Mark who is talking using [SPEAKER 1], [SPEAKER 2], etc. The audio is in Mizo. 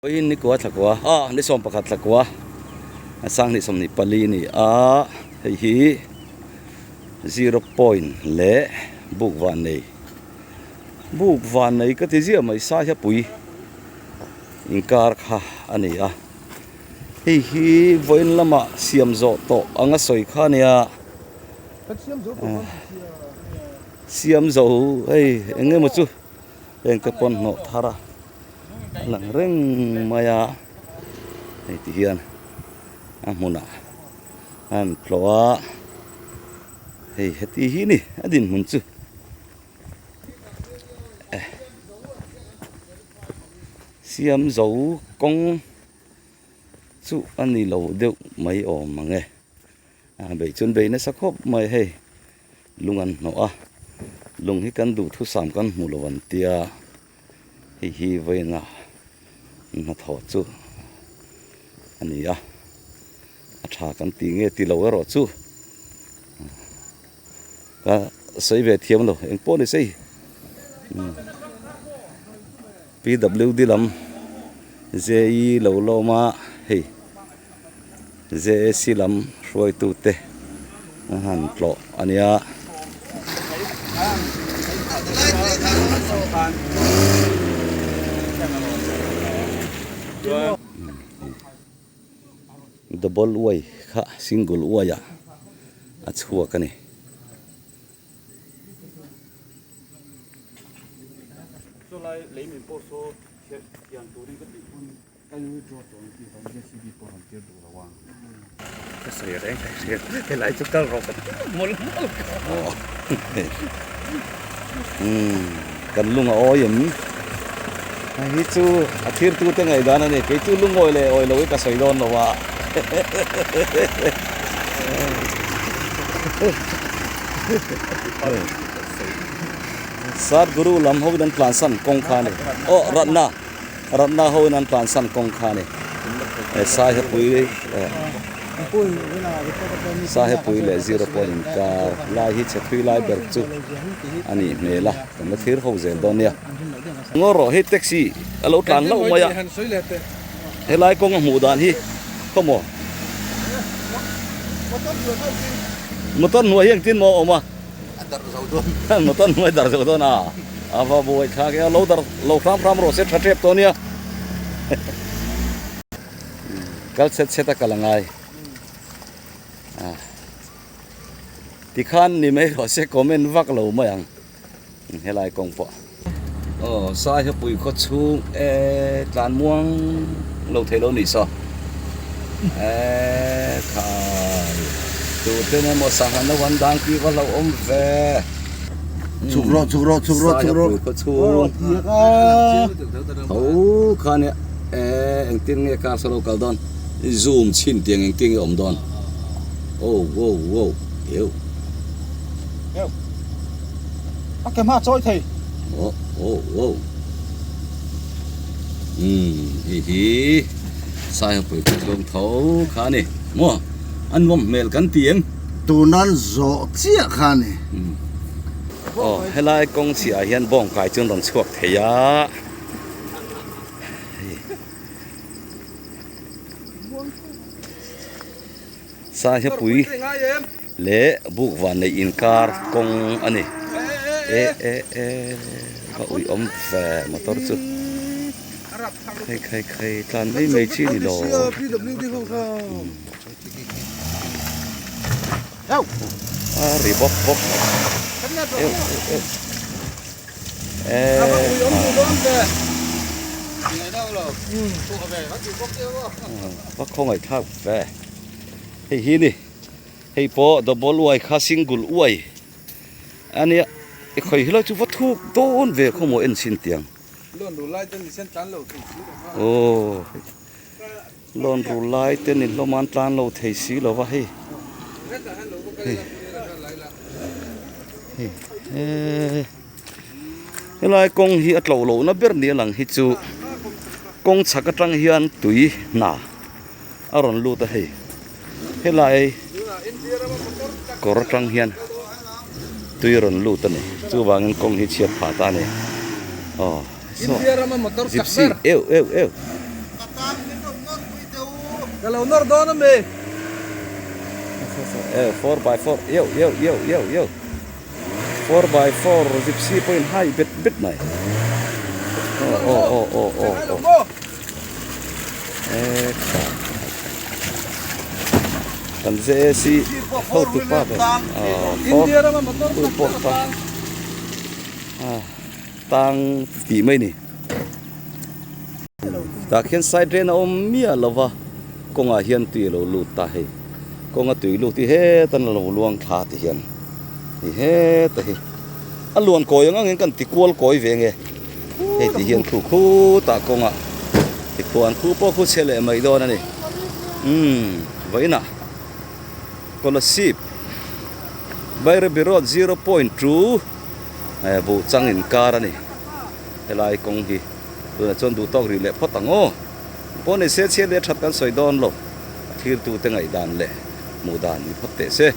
[SPEAKER 1] Vawiin nikua thlakua ah ni 11 thlakua a sanghnih 24 a ni a, hei hi zero point leh buk van nei buk van nei ka ti ziah mai sai hi a pui inkar kha a ni a, hei hi vawiin lamah siam zawh tawh anga sawi kha a nia siam zo hei eng emaw chu heng te pawn hnawh thar a. A lang reng mai a hei ti hian a hmunah a han tlawh a hei heti hi ni a dinhmun chu eh siam zo kawng chu a ni lo deuh mai awm ang e a beih chuan bei nasa khawp mai hei. Lung an hnawh a, lung hi kan duhthusam kan hmu lo an tia, hei hi vawiina hnathawh chu a ni a, a tha kan ti nge ti lo erawh chu ka sawi ve thiam lo eng pawh ni se PWD lam JE lo lawm a hei. JAC lam hruaitute an han tlawh a nia. Double uai kha single uai ah a chhuak a ni.
[SPEAKER 2] Ka withdraw tawh ang tih vang JCB pawh rawn tir duh lo a.
[SPEAKER 1] Ka sawi reng ka hria helai chu kal rawh ka ti mawlh mawlh umm kan lung a awi em hei hi chu a thir tu te ngaihdan a ni kei chu lungawi leh awi lo hi ka sawi dawn lo a Sadhguru lam ho in an tlansan kawng kha a ni aw ratna. Ratna ho in an tlansan kawng kha a ni. Saihepui Saihepui leh zero point inkar lai hi chhe thui lai ber chu a nih hmel a, kan la thlir ho zel dawn nia. Ngaw rawh hei taxi a lo tlan hlauh mai a, helai kawng a hmuh dan hi khawmaw motor hnuai hi engtin maw a awm a. Motor hnuai dar zo dawn a, a va buai thlak e, lo dar lo hram hram rawh se tha tep tawh nia. Kal chhet chhet a kal angai. Tikhan ni mai rawh se comment vak lo mai ang helai kawng pawh. Aw Saihapui khaw chhung e tlan muang lo thei lo ni saw e khai tu ten emaw sangha no an dang tih va hlauhawm ve
[SPEAKER 3] Chhuk rawh chhuk rawh chhuk rawh chhuk rawh
[SPEAKER 1] Saihapui khaw chhung tho kha nia e engtin nge car saw lo kal dawn zoom chhin tiang engtin nge awm dawn oh wow wow eu.
[SPEAKER 2] A ke hma chawi thei.
[SPEAKER 1] Oh oh oh. Umm hei hi Saihapui kut hlawm tho kha a ni maw a nuam hmel kan ti em.
[SPEAKER 3] Tunan zawh chiah kha a ni.
[SPEAKER 1] Aw helai kawng chhiah ah hian bawng kai chu an rawn chhuak thei a. Saihapui leh buk van neih inkar kawng a ni. E e e va ui awm ve motor chu. Khai khai khai tlan mai mai chi ni lo. A ri bawk bawk mai. Eu eu eu. E va khawngaih thlak ve. Hei hi ni hei pawh double uai kha single uai a nia i khawi hi lai chu va thuk dawn ve khaw maw en chhin tiang aw lawn ru lai te ni hlawm an tlan lo thei si lo va hei hei hei he helai kawng hi a tlo lohna ber ni a lang hi chu kawng chhak atang hian tui hna. A rawn lut a hei helai kawr atang hian tui a rawn lut a ni chuvangin kawng hi chhiat phah ta a ni aw saw gypsy eu eu eu.
[SPEAKER 2] Ka lo nawr dawn a mi.
[SPEAKER 1] Eh, 4x4, yo, yo, yo, yo, yo. 4x4 gypsy pawhin hai bet bet mai. Oh, oh, oh, oh, oh, oh. Eh, kan JAC hotu pa ber. Oh,
[SPEAKER 2] India rama motor
[SPEAKER 1] pawh ta. Ah, tang tih mai ni. Tah khian side drain a awm miah lo va, kawngah hian tui a lo lut ta hei. Kawnga tui lut hi hetan a lo luang thla ti hian hei heta hi a luan kawi ang angin kan ti kual kawi ve nge. Hei ti hian khu khutah kawngah tikhuan khu pawh khu chhe leh mai dawn a ni. Umm vawiinah Kolasib Bairabi Road 0.2 buh chang inkar a ni. Helai kawng hi tunah chuan duh tawk rih leh phawt ang aw. Pawh ni se chhiat leh that kan sawi dawn lo. A thirtute ngaihdan leh hmuh dan ni phawt teh se.